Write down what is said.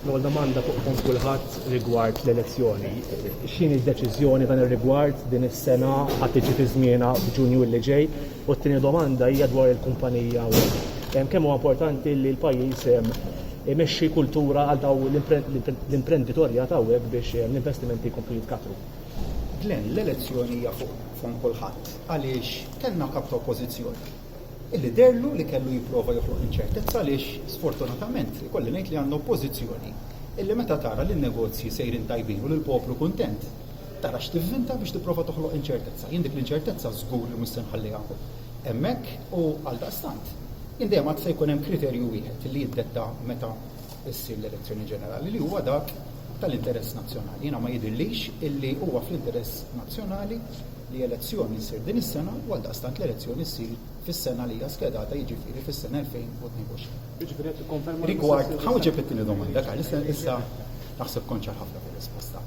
L-ewwel domanda fuq fomm kulħadd rigward l-elezzjoni. X'inhi d-deċiżjoni dan ir-rigward din is-sena ħa tiġi fi żmienha f'Ġunju li ġej? U t-tieni domanda hija dwar il-kumpanija hawnhekk. Kemm huwa importanti li l-pajjiż imexxi kultura għal daw l-imprenditorjat hawnhekk biex l-investimenti jkomplu jitkatru? Glenn, l-elezzjoni hija fuq fomm kulħadd għaliex kellna kap ta' oppożizzjoni illi deherlu li kellu jipprova joħloq inċertezza għaliex sfortunatament ikolli ngħid li għandna oppożizzjoni illi meta tara li n-negozji sejrin tajbin u li l-poplu kuntent, tara x'tivvinta biex tipprova toħloq inċertezza. Jien dik l-inċertezza żgur li mhux se nħalliha hemmhekk u għaldaqstant jien dejjem għad se jkun hemm kriterju wieħed li jiddetta meta ssir l-elezzjoni ġenerali li huwa dak tal-interess nazzjonali. Jiena ma jidhirlix illi huwa fl-interess nazzjonali li elezzjoni ssir din is-sena u għaldaqstant l-elezzjoni ssir fis-sena li hija skedata jiġifieri fis-sena 2022. Jiġifieri qed tikkonferma Rigward, ħa nwieġeb it-tieni domanda, Karl, issa naħseb kont ċar ħafna fir-risposta.